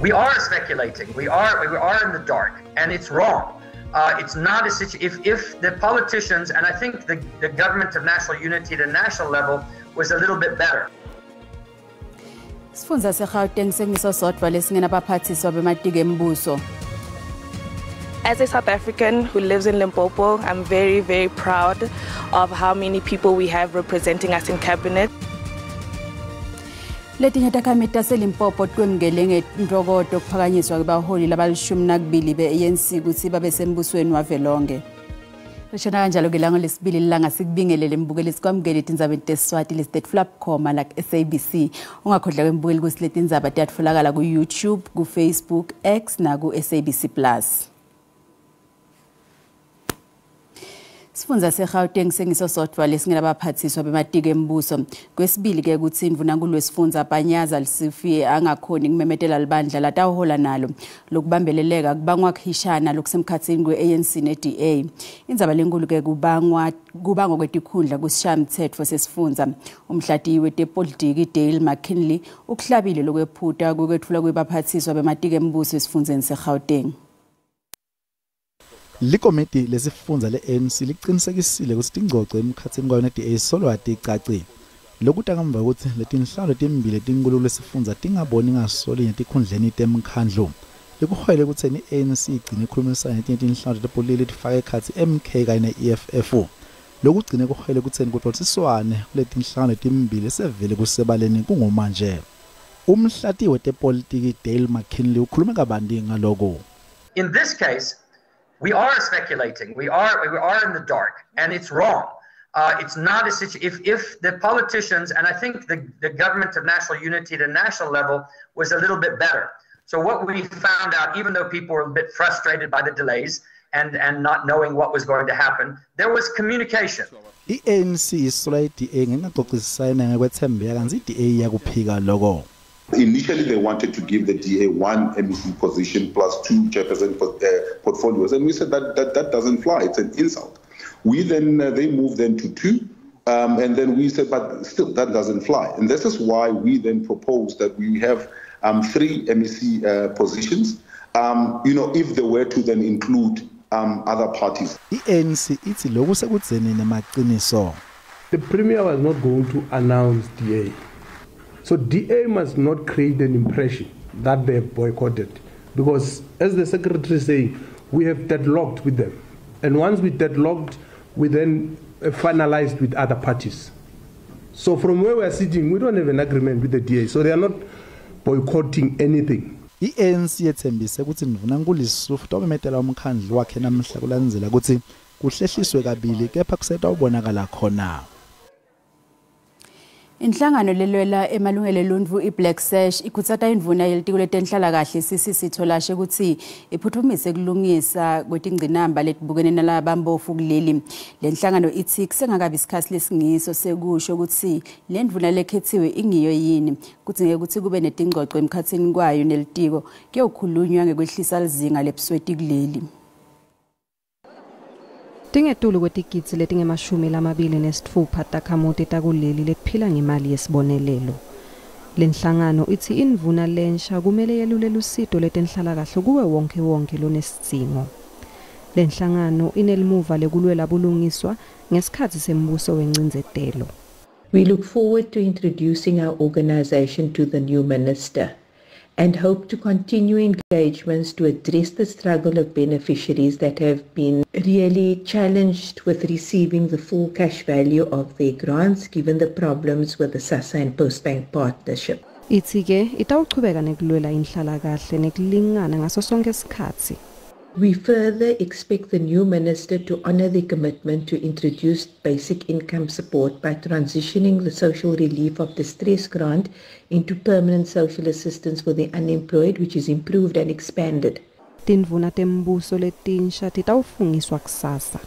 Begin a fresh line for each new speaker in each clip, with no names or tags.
We are speculating. We are in the dark, and it's wrong. It's not a situation. If the politicians, and I think the government of national unity at a national level was a little bit better.
Sifundza seGauteng sengiso sodvwa lesingenabaphathiswa bematiko embuso.
As a South African who lives in Limpopo, I'm very, very proud of how many people we have representing us in cabinet.
Letinye takhamiti taseLimpopo tikwemukele ngentfokoto kuphakanyiswa kwebaholi labalishumi nakubili be-ANC kutsi babe sembusweni wavelonkhe. Lishona kanjalo-ke langa lesibili lilanga. Sikubingelele mbukeli, sikwamukele etindzabeni teSiswati lesitetfula bukhoma la ku-SABC. Ungakhohlwa kwembukeli kutsi letindzaba tiyatfolakala ku-YouTube, ku-Facebook, X naku-SABC Plus. Sifundza seGauteng sengiso sodvwa lesingenabaphathiswa bematiko embuso. Kwesibili-ke kutsi indvunankhulu wesifundza Panyaza Lesufi angakhoni kumemetela libandla latawuhola nalo. Lokubambeleleka kubangwa kuhishana lokusemkhatsini kwe-ANC ne-DA. Indzaba lenkulu-ke kubangwa kwetikhundla kusishayamtsetfo sesifundza. Umhlatiyi wetepolitiki Dale McKinley ukuhlabile lokwephuta kwetfulwa kwebaphathiswa bematiko embuso esifundzeni seGauteng.
Likomiti lesifundza le-ANC liqinisekisile kutsi tingcoco emkhatsini kwayo ne-DA solo aticacile. Lokuta ngemva kwekutsi letinhlalo letimbili letinkulu lesifundza tingaboni ngasolinye etikhundleni temkhandlu, lekuholele ekutseni i-ANC igcine ikhulumisana netinye tinhlalo tepolitiki letifaka ekhatsi MK kanye ne-EFF. Lokugcine kuholele ekutseni kudvonsiswane kuletinhlangano letimbili sevele kusebaleni kungomanje. Umhlati wetepolitiki Dale McKinley ukhulume kabanti ngaloko.
In this case, we are speculating. We are in the dark, and it's wrong. It's not a situation. If the politicians, and I think the government of national unity at a national level was a little bit better. So what we found out, even though people were a bit frustrated by the delays and not knowing what was going to happen, there was communication.
I-ANC isola i-DA ngengaxoxisana ngekwethembeka, kantsi i-DA iyakuphika loko.
Initially, they wanted to give the DA one MEC position plus two chairperson portfolios, and we said that doesn't fly. It's an insult. We then they moved then to two, and then we said, but still that doesn't fly. And this is why we then proposed that we have three MEC positions. If they were to then include other parties.
I-ANC ithi lokhu sekudzeni nemaciniso.
The premier was not going to announce DA. So DA must not create an impression that they have boycotted. Because as the secretary is saying, we have deadlocked with them. And once we deadlocked, we then finalized with other parties. So from where we are sitting, we don't have an agreement with the DA. So they are not boycotting anything.
I-ANC yethembise kutsi Ndvunankhulu Lesufi utawumemetela umkhandlu wakhe namhla kulandzela kutsi kuhlehliswe kabili, kepha kusetawubonakala khona.
Inhlangano lelwela emalungelo eluntfu iBlack Sash ikhutsata indvuna yelitiko letenhlalakahle Sisisi Tolashe kutsi iphuthumise kulungisa kwetingcinamba letibukene nalabampofu kuleli. Lenhlangano itsi kusengakabi isikhatsi lesingiso sekusho kutsi le ndvuna lekhetsiwe ingiyo yini. Kudzingeka kutsi kube netingcoco emkhatsini kwayo nelitiko kuyewukhulunywa ngekwehlisa lizinga lebusweti kuleli.
Tingetulu kwetigidzi letingama-26 takhamuti takuleli letiphila ngemali yesibonelelo. Lenhlangano itsi indvuna lensha kumele yelule lusito letenhlalakahle kuwe wonke wonke lonesidzingo. Lenhlangano inelimuva lekulwela bulungiswa ngesikhatsi sembuso wencindzetelo.
We look forward to introducing our organization to the new minister and hope to continue engagements to address the struggle of beneficiaries that have been really challenged with receiving the full cash value of their grants, given the problems with the SASSA and Postbank partnership.
Itsi-ke itawuchubeka nekulwela inhlalakahle nekulingana ngaso sonke isikhatsi.
We further expect the new minister to honor the commitment to introduce basic income support by transitioning the social relief of distress grant into permanent social assistance for the unemployed, which is improved and expanded.
Tindvuna tembuso letinsha titawufungiswa kusasa.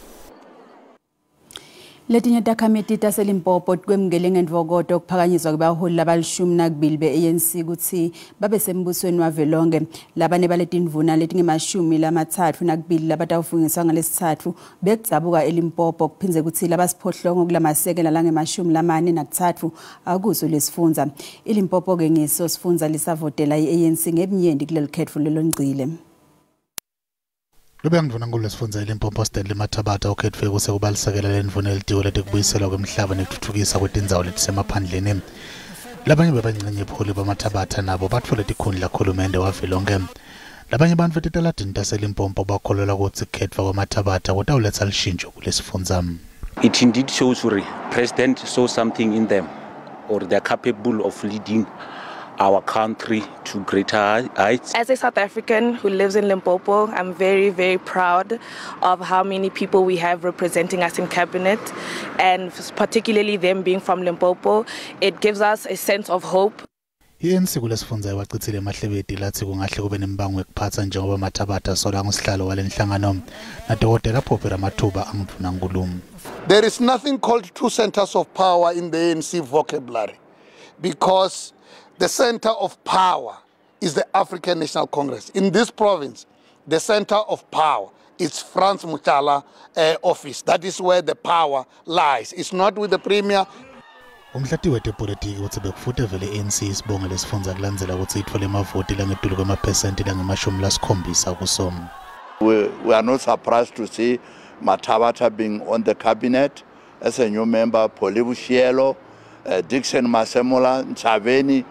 Letinye takhamiti taseLimpopo kwemukele ngendvokoto kuphakanyiswa kwebaholi labalishumi be-ANC kutsi babe sembusweni wavelonkhe. Labane baletindvuna letingemashumi 32 labatawufungiswa ngalesitsatfu bekudzabuka eLimpopo, kuphindze kutsi labasiphohlongo kulamasekela langemashumi 43 akuso lesifundza. ILimpopo-ke ngiso sifundza lisavotela i-ANC ngebunyenti kuleli khetfo lelongcile.
Lube ngindvunankhulu lesifundza eLimpopo Stanley Mathabatha ukhetfwe kusekubalisekela lendvuna elitiko letekubuyiselwa kwemhlaba nekutfutfukisa kwetindzawo letisemaphandleni. Labanye bebangcenye buholi baMathabatha nabo batfole tikhundla kuhulumende wavelonkhe. Labanye bantfu etitaladini taseLimpopo bakholelwa kutsi kukhetfwa kwaMathabatha kutawuletsa lishintsho kulesifundza.
It indeed shows the president saw something in them, or they're capable of leading our country to greater heights.
As a South African who lives in Limpopo, I'm very, very proud of how many people we have representing us in cabinet, and particularly them being from Limpopo. It gives us a sense of hope.
I-ANC kulesifundza iwacitsile emahlebeti latsi kungahle kube nembango wekuphatsa njengoba Mathabatha sola ngusihlalo walenhlangano nadokotela Phophi Ramathuba angindvunankhulu.
There is nothing called two centers of power in the ANC vocabulary, because the center of power is the African National Congress. In this province, the center of power is Frans Matlala office. That is where the power lies. It's not with the premier.
Umhlati wetepolitiki utsi bekufute vele i-ANC isibonge lesifundza kulandzela kutsi itfole emavoti langetulu kwemaphesenti langema-70 kuso.
We are not surprised to see Mathabatha being on the cabinet as a new member, Polly Boshielo, Dixon Masemola, Ntshavheni.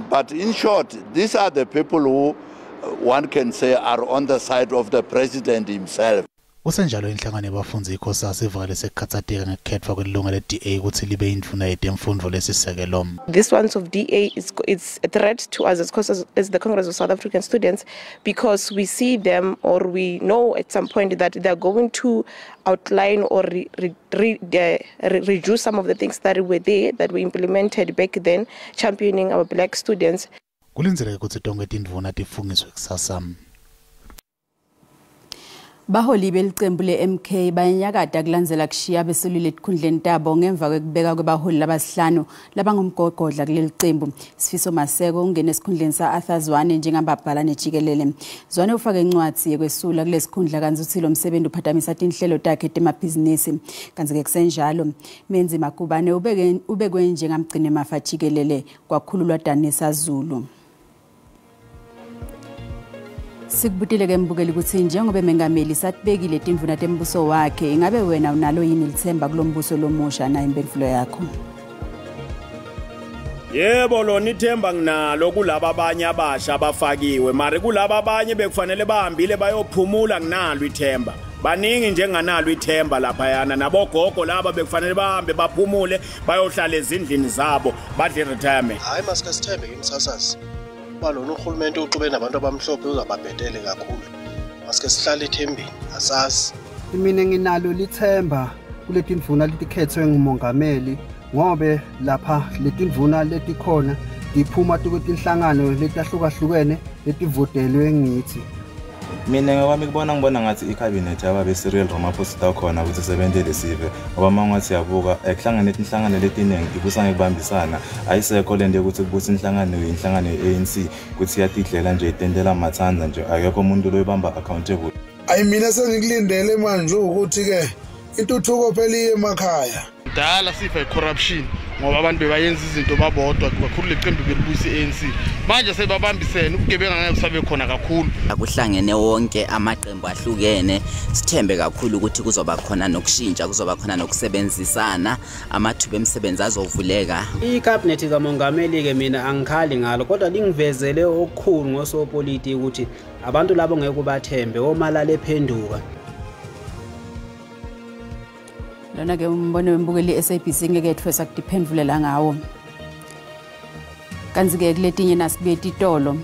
But in short, these are the people who one can say are on the side of the president himself.
Kusenjalo, inhlangano yebafundzi iCosas ivakalise kukhatsateka ngekukhetfwa kwelilunga le-DA kutsi libe yindvuna yetemfundvo lesisekelo.
This ones of DA is it's a threat to us as COSAS, as the Congress of South African Students, because we see them, or we know at some point that they're going to outline or reduce some of the things that were there, that we implemented back then, championing our black students.
Kulindzeleke kutsi tonkhe tindvuna tifungiswe kusasa.
Baholi belicembu le-MK bayanyakata kulandzela kushiya besulile etikhundleni tabo ngemva kwekubeka kwebaholi labasihlanu labangumgogodla kuleli cembu. Sifiso Maseko ungene esikhundleni sa-Arthur Zwane njengambabhalane jikelele. Zwane ufake incwadzi yekwesula kulesikhundla kantsi utsi lo msebenzi uphatamisa tinhlelo takhe temabhizinisi. Kantsi-ke kusenjalo, Menzi Magubane ubekwe njengamgcinimafa jikelele, kwakhululwa Danisa Zulu. Sikubutile ke mbukeli kutsi njengoba mengameli satibekile tindvuna tembuso wakhe, ingabe wena unalo yini litsemba kulombuso lomusha na impendvulo yakho?
Yebo, lona ithemba nginalo kulaba abanye abasha abafakiwe, mari kulaba abanye bekufanele bahambile bayophumula nginalo ithemba. Baningi njenganalo ithemba laphayana, nabogogo laba bekufanele bahambe baphumule bayohlala ezindlini zabo badle retirement.
Hayi, masike sithembe ke msasazi uba lona urhulumente uxube nabantu abamhlophe uzababhetele kakhulu. Masike sihlale ethembeni, asazi.
Mina nginalo lithemba kuletindvuna letikhethwe ngumongameli, ngobe lapha letindvuna letikhona tiphuma tukwetinhlangano letahlukahlukene letivotelwe ngithi.
Mina ngokwami kubona, ngibona ngathi ikhabinethi yababe Cyril Ramaphosa itawukhona ukuthi isebentele sive, ngoba uma ungathi uyabuka kuhlangane tinhlangano letiningi, ibusa ngekubambisana. Ayisekho lento yokuthi kubusa inhlangano ye-ANC ukuthi iyatidlela nje, itentela matsandza nje, akekho umuntu loyibamba accountable.
Ayi, mina sengikulindele manje ukuthi-ke intuthuko phela iye emakhaya.
Kudala sifa i-corruption ngoba abantu bebayenza izinto babodwa kakhulu. Lecembu belibusa i-ANC, manje sebabambisene, ubugebengu angeke busabe khona kakhulu.
Kuhlangene wonke amaqembu ahlukene, sithembe kakhulu ukuthi kuzoba khona nokushintsha, kuzoba khona nokusebenzisana, amathuba emisebenzi azovuleka.
Ikhabhinethi kamongameli-ke mina angikhali ngalo, kodwa lingivezele okukhulu ngosopolitiki ukuthi abantu labo ngeke ubathembe, omalala ephenduka.
Lona ke umbono wembukeli SABC, ngeke ethwesa kutiphendvulela ngawo. Kantsi-ke kuletinye nasibuye titolo.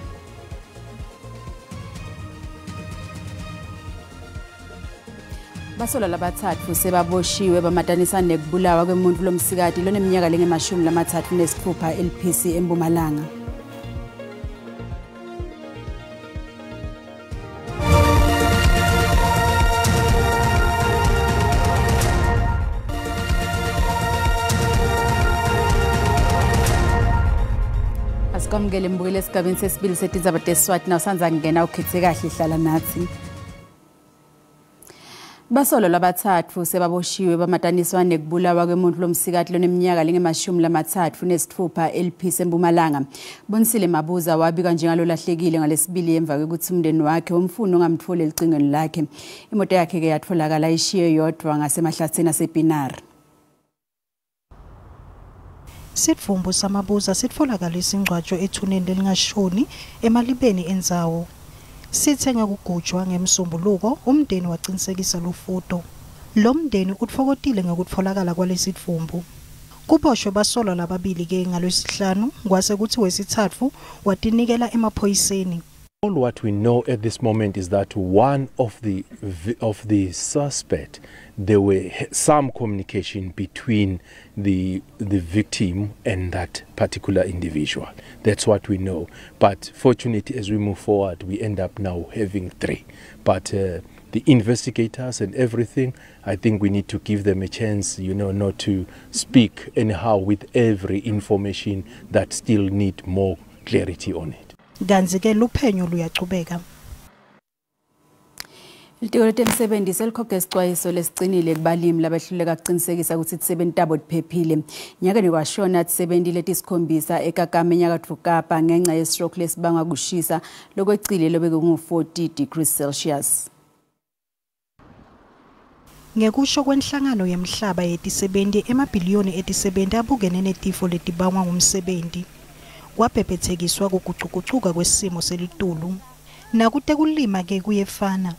Basolwa labatsatfu sebaboshiwe bamatanisa nekubulawa kwemuntfu lomsikati loneminyaka lengema-36 LPC eMpumalanga. Sikwamukele mbukeli esigabeni sesibili setindzaba teSiswati nawusandza kungena ukhethe kahle hlala nathi. Basolwa labatsatfu sebaboshiwe bamataniswa nekubulawa kwemuntu lomsikati loneminyaka lengama-36 eLiphisi eMpumalanga. Bonisile Mabuza wabikwa njengalolahlekile ngalesibili emva kwekutsi umndeni wakhe umfuni ungamtfoli elicingweni lakhe. Imoto yakhe ke yatfolakala ishiye yodvwa ngasemahlatsini asePienaar.
Sidvumbu saMabuza sitfolakala isingcwatshwe ethuneni lelingashoni emalibeni endzawo. Sithe ngekugujwa ngemsombuluko umndeni waqinisekisa lufuto. Lo mndeni utfokotile ngekutfolakala kwalesidvumbu. Kuboshwe basolwa lababili ke ngalwesihlanu kwase kutsi wesitsatfu watinikela emaphoyiseni.
All what we know at this moment is that one of the suspect, there were some communication between the victim and that particular individual. That's what we know. But fortunately, as we move forward, we end up now having three. But the investigators and everything, I think we need to give them a chance, you know, not to speak anyhow with every information that still need more clarity on it.
Kantsi ke luphenyo luyachubeka.
Litiko letemsebenti selikhokhe isicwayiso lesicinile kubalimi labehluleka kucinisekisa kutsi tisebenti tabo tiphephile. Nyakeni kwashona tisebenti letisikhombisa eKakama eNyakatfo Kapa ngenca ye-stroke lesibangwa kushisa lokwecile lobekungu-40 degrees Celsius.
Ngekusho kwenhlangano yemhlaba yetisebenti, emabhiliyoni etisebenti abukene netifo letibangwa ngumsebenti. Kwabhebhethekiswa kugucugucuka kwesimo selitulu. Nakutekulima ke kuyefana.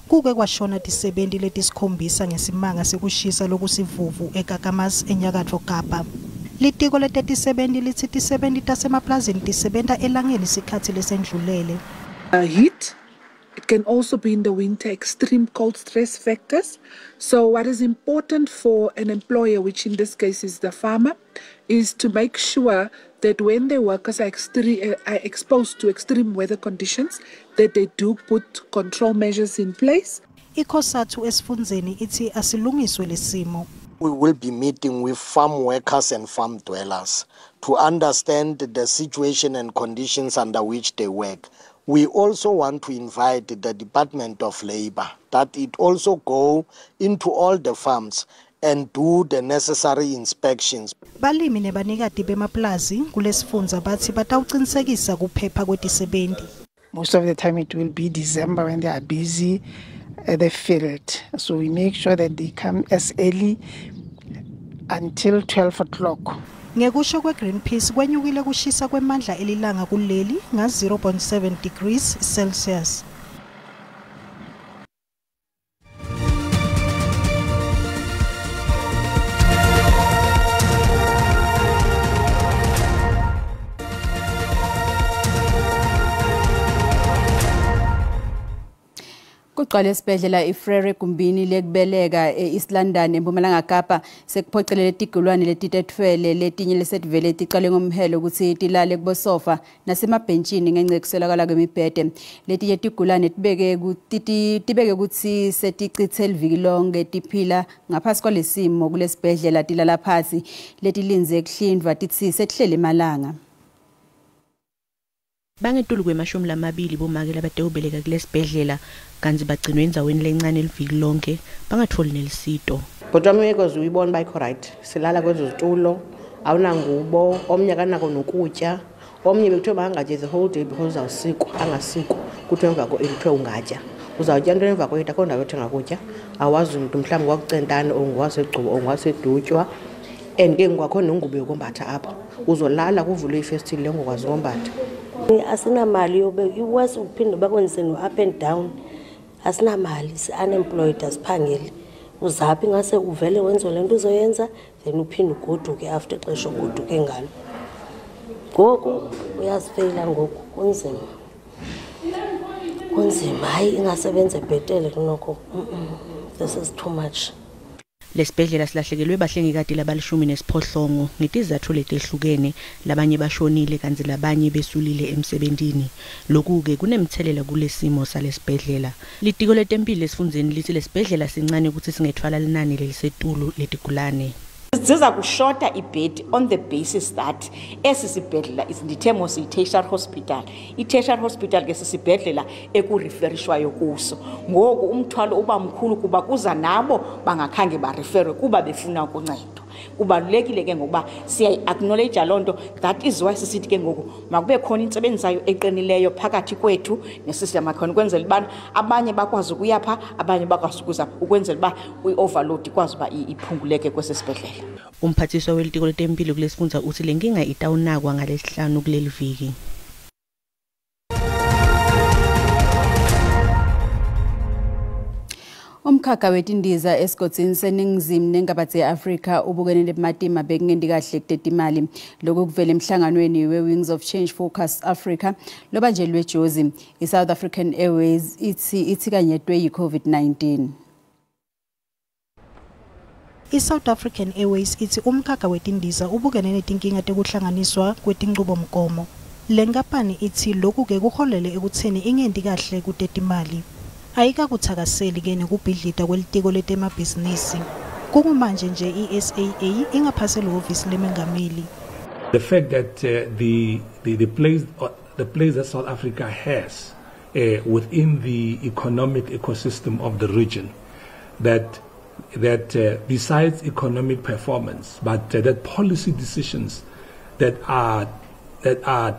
Kuke kwashona tisebenti letisikhombisa ngesimanga sekushisa lokusivuvu eKakamas eNyakatfo Kapa. Litiko letetisebenti litsi tisebenti tasemaplazini tisebenta elangeni sikhatsi lesendlulele.
Heat, it can also be in the winter, extreme cold stress factors. So what is important for an employer, which in this case is the farmer, is to make sure that when their workers are exposed to extreme weather conditions, that they do put control measures in place.
ICOSATU esifundzeni itsi asilungiswe lesimo.
We will be meeting with farm workers and farm dwellers to understand the situation and conditions under which they work. We also want to invite the Department of Labor that it also go into all the farms and do the necessary inspections.
Balimi nebanikati bemaplazi kulesifundza batsi batawucinisekisa kuphepha kwetisebenti.
Most of the time it will be December when they are busy at the field. So we make sure that they come as early until 12 o'clock.
Ngekusho kwe-Greenpeace kwenyukile kushisa kwemandla elilanga kuleli nga 0.7 degrees Celsius.
Kugcwale esibhedlela iFrere egumbini lekubeleka e-East London eMpumalanga Kapa sekuphocelele tigulwane letitetfwele letinye lesetivele ticale ngomhelo kutsi tilale kubosofa nasemabhentshini ngenca yekuswelakala kwemibhede. Letinye tigulane tibeke kutsi seticitse liviki lonke tiphila ngaphasi kwalesimo kulesibhedlela tilala phasi letilindze kuhlindvwa titsi setihlele emalanga.
Bangetulu kwema-20 bomake labatewubeleka kulesibhedlela kantsi bagcinwe endzaweni lencane liviki lonke bangatfoli nelisito.
Kodwa imeko uyibona uba ayikho right. Silala kwezo zitulo, awunangubo, omnye akanako nokutya, omnye bekuthiwe makangatyi the whole day because uzawusikwa, angasikwa. Kuthiwe emva kuthiwe ungatya. Uzawutya ntoni emva kweyita, akho ndawo yothenga kutya. Awazi umntu mhlawumbi ngowakutentane or ngowaseGcuwa or ngowaseDutywa. And ke ngoku akho nengubo yokombatha apha. Uzolala kuvulwe ifestile ungakwazi ukombatha.
Asinamali yobe iwesi uphinde bakwenze no up and down. Asinamali, si-unemployed, asiphangeli. Uzaphi ngase uvele wenze le nto uzoyenza then uphinde ugoduke after ixesha ugoduke ngalo. Ngoku uyazifeyila ngoku kunzima. Kunzima, hayi ingasebenza bhetele kunoko. This is too much.
Lesibhedlela silahlekelwe bahlengikati labali-18 ngetizatfu letehlukene, labanye bashonile kantsi labanye besulile emsebentini. Loku-ke kunemtselela kulesimo salesibhedlela. Litiko letemphilo esifundzeni litsi lesibhedlela sincane kutsi singetfwala linani lelisetulu letigulane.
Siza kushota ibhedi on the basis that esi sibhedlela ndithe mos yi-tertiary hospital. I-tertiary hospital ke sisibhedlela ekureferishwayo kuso. Ngoku umthwalo uba mkhulu kuba kuza nabo bangakhange bareferwe kuba befuna ukuncedwa. Kubalulekile ke ngokuba siyayi-acknowledge loo nto. That is why sisithi ke ngoku makube khona intsebenzisayo eqinileyo phakathi kwethu nesystem yakhona, ukwenzela ubana abanye bakwazi ukuya phaa, abanye bakwazi ukuza, ukwenzela uba i-overload ikwazi uba iphunguleke kwesi sibhedlele.
Umphathiswa welitiko letempilo kulesifundza uthi le nkinga itawunakwa ngalesihlanu kuleli viki.
Umkhakha wetindiza esigodzini seNingizimu nengabatsi ye-Afrika ubukene nebumatima bekungendi kahle kutetimali. Lokhu kuvela emhlanganweni we-Wings of Change Focus Africa lobanjelwe eJozi. I-South African Airways ithi ithikanyetwe yi-COVID-19.
I-South African Airways ithi umkhakha wetindiza ubukene netinkinga tekuhlanganiswa kwetinchubomgomo. Le nkampani ithi lokhu-ke kuholele ekutheni ingendi kahle kutetimali. Ayikakuthakaseli ke nekubhidlita kwelitiko letemabhizinisi. Kungumanje nje i-SAA ingaphasi lehhovisi lemengameli.
The fact that the place that South Africa has within the economic ecosystem of the region, that besides economic performance, but that policy decisions that are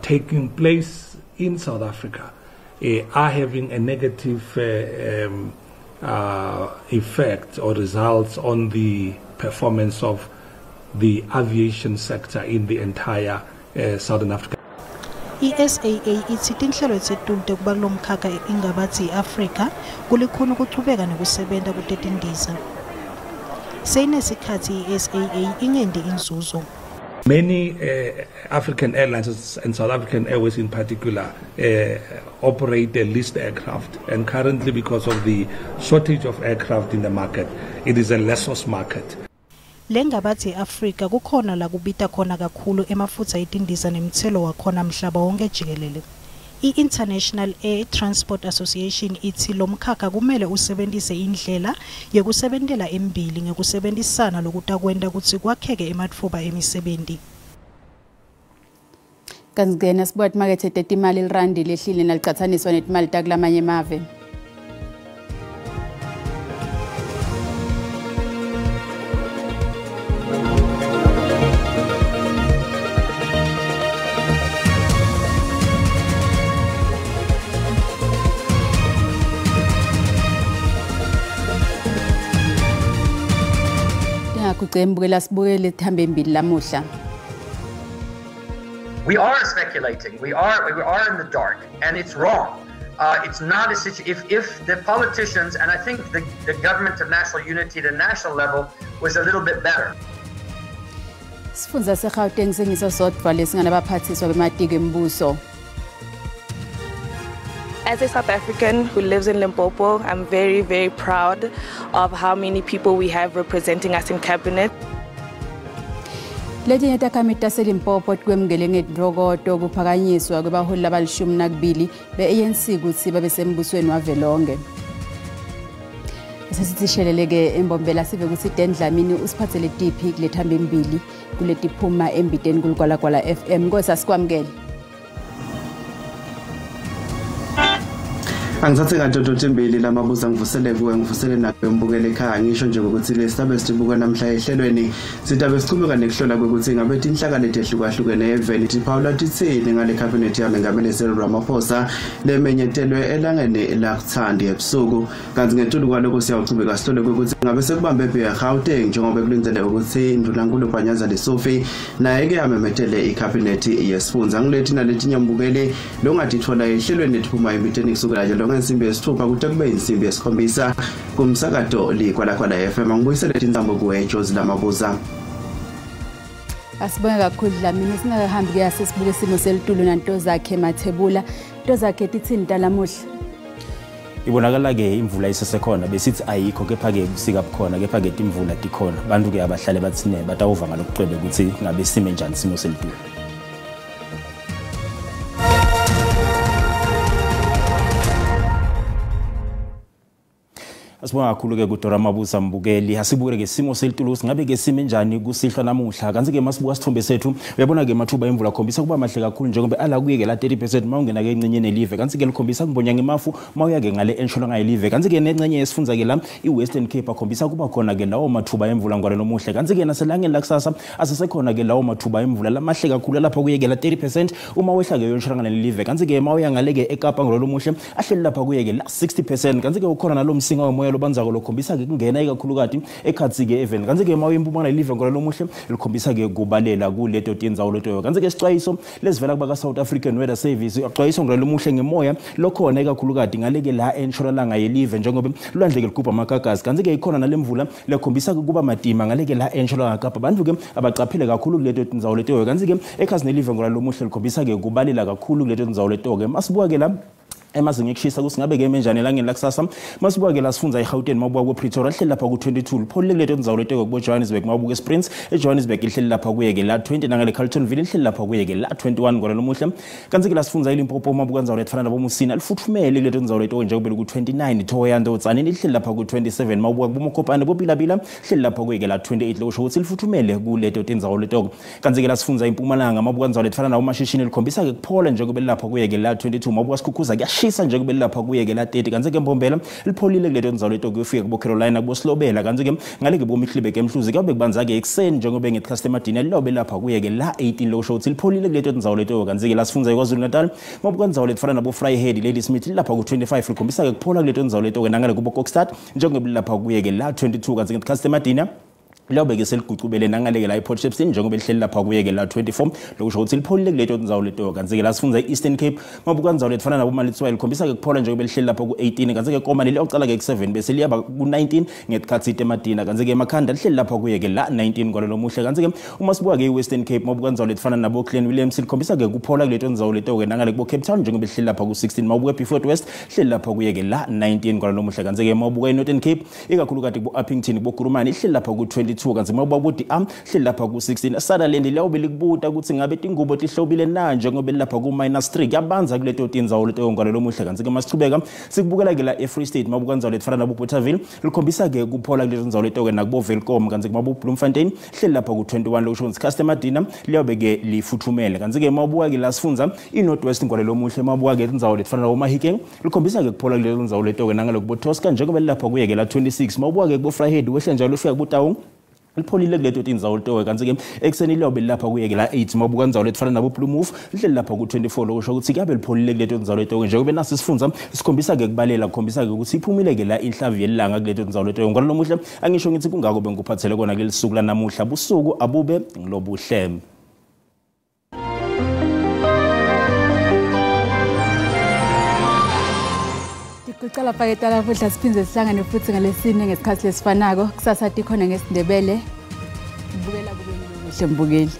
taking place in South Africa are having a negative effect or results on the performance of the aviation sector in the entire Southern Africa.
I-SAA ithi tinhlelo tetulu tekuba kulomkhakha ingabathi i-Afrika kulikhona ukuchubeka nokusebenta kutetindiza. Seyinesikhathi i-SAA ingendi inzuzo.
Many African airlines and South African Airways in particular operate a leased aircraft, and currently because of the shortage of aircraft in the market, it is a lessor's market.
Lengabathi Afrika kukhona la kubita khona kakhulu emafutha etindiza nemthelo wakhona mhlaba wonke jikelele. I-International Air Transport Association ithi lomkhakha kumele usebenzise indlela yokusebentela embili ngekusebenzisana lokutakwenta kutsi kwakheke ematfuba emisebenti.
Kanti-ke sibuka timakethe tetimali lirandi lehlile nalicatsaniswa netimali takulamanye emave. Kucembukela sibukele thambe embili lamuhla.
We are speculating. We are in the dark, and it's wrong. It's not a situation. If the politicians, and I think the government of national unity at the national level was a little bit better.
Sifundza seGauteng sengiso sodvwa lesinganabaphathiswa bematiko embuso.
As a South African who lives in Limpopo, I'm very, very proud of how many people we have representing us in cabinet.
Letinye takhamiti taseLimpopo tikwemukele ngetintfokoto kuphakanyiswa kwebaholi labalishumi be-ANC kutsi babe sembusweni wavelonkhe. Sesithisheleleke embombela sive kutsi Dan Dlamini usiphatsele tiphi kulethambe embili kuletiphuma embiteni kuLigwalagwala FM. Nkosi asikwamukele.
Angithathe kantontotho embili lamabuza ngivusele kuwe ngivusele nawe mbukele ekhaya ngisho nje ukuthi lesisabe sibuka namhla ehlelweni sidabe sichubeka nekuhlola kwekuthi ngabe tinhlaka letehlukahlukene eveni tiphawula titsini ngale cabinet yamengameli Cyril Ramaphosa lemenyetelwe elangeni lakuthandi ebusuku. Kanti ngetulu kwaloko siyawuchubeka sihlole kwekuthi ngabe sekubambe eGauteng njengoba kulindele ukuthi Ndlunkulu Panyaza Lesufi naye ke amemetele icabinet yesifundza. Ngilethi naletinye mbukeli longatithola ehlelweni letiphuma embiteni kusukela nje insimbi yesithupha kude kube insimbi yesikhombisa kumsakato Ligwalagwala FM. Angibuyisele tintambo kuwe Jozi Lamabuza.
Asibonge kakhulu Dlamini. Singakahambi ke asesibuke isimo selitulu nanto zakhe Mathebula. Nto zakhe titsini talamuhla?
Ibonakala ke imvula isesekhona besithi ayikho kepha ke busika bukhona kepha ke imvula tikhona. Bantu ke abahlale bathine batawuva ngalokucwebe ukuthi ngabe sime njani isimo selitulu. Sibonga kakhulu ke kuDora Mabuza Mbukeli. Asibuke ke simo selitulu singabe ke sime njani kusihlwa namuhla. Kanti ke masibuka sithombe sethu uyabona ke mathuba emvula khombisa kuba mahle kakhulu njengoba ala kuye ke la 30% mawungena ke encenyeni elive. Kanti ke likhombisa kubonya ngemafu mawuya ke ngale entshonalanga yelive. Kanti ke nencenye yesifundza ke la iWestern Cape akhombisa kuba khona ke lawo mathuba emvula ngwale nomuhle. Kanti ke naselangeni lakusasa asesekhona ke lawo mathuba emvula lamahle kakhulu lapha kuye ke la 30% uma wehla ke entshonalanga nelive. Kanti ke mawuya ngale ke eKapa ngololomuhle ahleli lapha kuye ke la 60%. Kanti ke ukhona nalomsinga womoya lobanzako lokhombisa ke kungena ikakhulukati ekhatsi ke event. Kanti ke mawuya impumalanga live ngololomuhle likhombisa ke kubalela kuleto tindzawo leto. Kanti ke sixwayiso lesivela kuba ka South African Weather Service axwayiso ngololomuhle ngemoya lokhona ikakhulukati ngaleke la entshonalanga yelive njengoba lwandle ke ligubha amagagasi. Kanti ke ikhona nalemvula lekhombisa kuba matima ngaleke la entshonalanga Kapa. Bantu ke abacaphele kakhulu kuleto tindzawo leto. Kanti ke ekhasi nelive ngololomuhle likhombisa ke kubalela kakhulu kuleto tindzawo leto ke. Masibuka ke la emazinga ekushisa kusingabe ke menjani elangeni lakusasa. Masibuka ke la sifundza eGauteng mawubuka ku Pretoria lihleli lapha ku22 lipholile kuleto ndzawo leto ku Johannesburg mawubuka eSprings eJohannesburg lihleli lapha kuye ke la 20 nangale Carltonville lihleli lapha kuye ke la 21 ngolelo muhle. Kanti ke la sifundza eLimpopo mawubuka ndzawo letfana nabo Musina lifuthumele kuleto ndzawo leto njengoba ku29 Thohoyandou Tzaneen lihleli lapha ku27 mawubuka kuboMokopane boPilapila lihleli lapha kuye ke la 28 lokusho ukuthi lifuthumele kuleto tindzawo leto. Kanti ke la sifundza eMpumalanga mawubuka ndzawo letfana nabo Mashishini likhombisa ke kuphola njengoba lapha kuye ke la 22 mawubuka Sikhukhuza kuyashisa njengoba lapha kuye ke la 30. Kanti ke Mbombela lipholile kuleto ndzawo leto kuyofika kubo Carolina kubo Silobela. Kanti ke ngale ke boMihlibeke eMhluzi kuyabe kubanza ke ekuseni njengoba ngesikhathi emadini lilobe lapha kuye ke la 18 lokusho ukuthi lipholile kuleto ndzawo leto. Kanti ke la sifundza eKwaZulu Natal mawubuka ndzawo letfana nabo Vryheid Ladysmith lapha ku25 likhombisa ke kuphola kuleto ndzawo leto ke nangale kubo Kokstad njengoba lapha kuye ke la 22. Kanti ngesikhathi emadini liyobe ke seligucubele nangaleke la iPort Shepstone njengoba lihleli lapha kuye ke la 24 lokusho ukuthi lipholile kuleto ndzawo leto. Kanti ke la sifundza eEastern Cape mawubuka ndzawo letfana nabo Malitswayi likhombisa ke kuphola njengoba lihleli lapha ku18. Kanti ke Komani liyocala ke ku7 bese liyaba ku19 ngesikhathi emadina. Kanti ke Emakhanda lihleli lapha kuye ke la 19 kwalelo muhle. Kanti ke uma sibuka ke iWestern Cape mawubuka ndzawo letfana nabo Clan Williams likhombisa ke kuphola kuleto ndzawo leto ke nangale kubo Cape Town njengoba lihleli lapha ku16. Mawubuka Beaufort West lihleli lapha kuye ke la 19 kwalelo muhle. Kanti ke mawubuka eNorthern Cape ikakhulukati kubo Upington kubo Kurumani lihleli lapha ku22. Kanti mawubuka ku Am lihleli lapha ku16. Sutherland liyawube likubuta ukuthi ngabe tingubo tihlobile na njengoba lapha ku-3 kuyabanza kuleto tindzawo leto ngalelo muhle. Kanti ke masichubeka sikubukela ke la eFree State mawubuka ndzawo letfana nabo Bothaville likhombisa ke kuphola kuleto ndzawo leto ke nakubo Welkom. Kanti ke mawubuka Bloemfontein lihleli lapha ku21 lokusho ukuthi isikhathi emadina liyobe ke lifuthumele. Kanti ke mawubuka ke la sifundza iNorth West ngalelo muhle mawubuka ke tindzawo letfana nabo Mahikeng likhombisa ke kuphola kuleto ndzawo leto ke nangale kubo Tosca njengoba lapha kuye ke la 26. Mawubuka ke kubo Vryheid wehle njalo ufika kuTaung lipholile kuleto tindzawo leto. Kanti ke ekuseni liyobe lapha kuye ke la 8 mawubuka ndzawo letfana nabo Bloemhof lihleli lapha ku24 lokusho ukuthi kuyabe lipholile kuleto tindzawo leto njengoba nasi sifundza sikhombisa ke kubalela kukhombisa ke ukuthi iphumile ke la inhlavu yelanga kuleto tindzawo leto. Ngalo muhle angisho ngithi kungako bengikuphathele kona kuleli suku lanamuhla. Busuku abube ngilobuhle.
Kucala paketala futhi siphindze sihlangane futhi ngalesine ngesikhathi lesifanako. Kusasa tikhona ngesiNdebele. Bukela kube kuhle mbukeli.